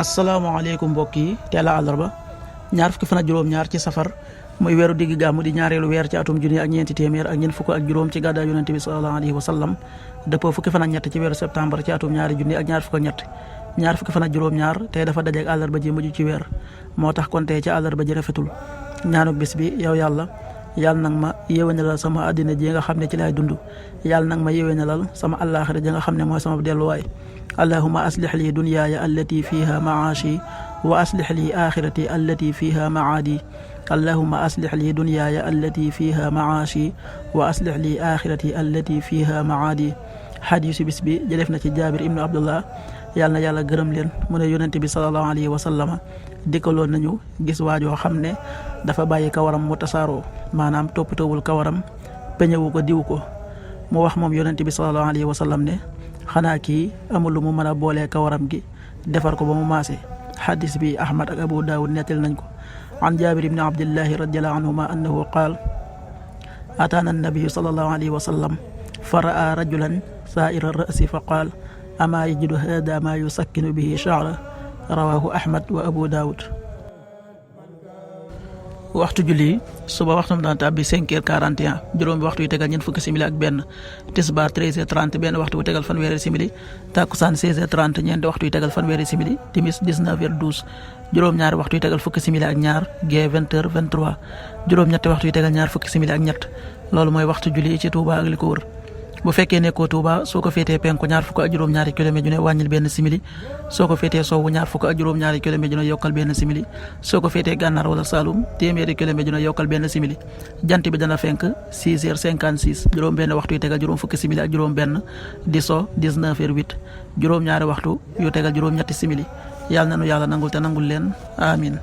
asalaamaaleykum mbokk yi teel a àllarba ñaar fukki fan ak juróom-ñaar ci safar muy weeru digg gàmmu di ñaareelu weer ci atum junni ak ñeenti téeméer ak ñeent fukk ak juróom ci gàddaay yonente bi sallallahu alayhi wa sallam dëppoo fukki fan ak ñett ci weeru septembre ci atum ñaari junni ak ñaar fukk ak ñett ñaar fukki fan ak juróom-ñaar tey dafa dajeek àllarba ji mujj ci weer moo tax kon tey ci àllarba ji rafetul ñaanuk bis bi yow yàlla nag ma yéwénalal sama àddina ji nga xam ne ci laay dund yàlla nag ma yéwénalal sama àllaaxira ji nga xam ne mooy sama delluwaay allahuma aslix li dunyaaya allati fiha maashi wa aslix li axirati allati fiha maadi allahuma aslix li dunyaaya allati fiha maashi wa aslix li axirati allati fiha maadi xadiisu bis bi jëlef na ci jaabir ibnu abdullah yàlla na yàlla gërëm leen mu ne yonente bi salallahu alayhi wa sallama dikkaloon nañu gis waajoo xam ne dafa bàyyi kawaram mu tasaaroo maanaam toppatoowul kawaram peñewu ko diw ko mu wax moom yonente bi salallahu alayhi wa sallam ne xanaa kii amul lu mu mën a boolee kawaram gi defar ko ba mu maase xadis bi ahmad ak abu daawud nettal nañ ko an jaabir ibni abdillahi radiallahu anhuma annahu qaal ataana annabiyu salallahu alayhi wa sallam fa ra'a rajulan saa'ira ra'si fa qaal amaa yajidu hada maa yusakkinu bihi sha'ra rawahu ahmad wa abu daawud waxtu julli suba waxtum daan tàbbi 5h41 juróomi waxtu yu tegal ñeent fukki simili ak benn tisbaar 13h30 benn waxtu yu tegal fanweeri simili takkusaan 16h30 ñeenti waxtu yu tegal fanweeri simili timis 19h12 juróom-ñaari waxtu yu tegal fukki simili ak ñaar gee 20h23 juróom-ñetti waxtu yu tegal ñaar fukki simili ak ñett loolu mooy waxtu julli ci Touba ak li ko wër bu fekkee nekkoo Touba soo ko féetee penku ñaar fukk ak juróom-ñaari kilomètre ju ne wàññil benn simili soo ko féetee sowwu ñaar fukk ak juróom-ñaari kilomètre ju ne yokkal benn simili soo ko féetee gànnaar wala Saloum téeméeri kilomètre ju ne yokkal benn simili jant bi dana fenk 6h56 juróom benn waxtu yu tegal juróom fukki simili ak juróom benn di so 19h08 juróom-ñaari waxtu yu tegal juróom-ñetti simili yàlla na nu yàlla nangul te nangul leen amin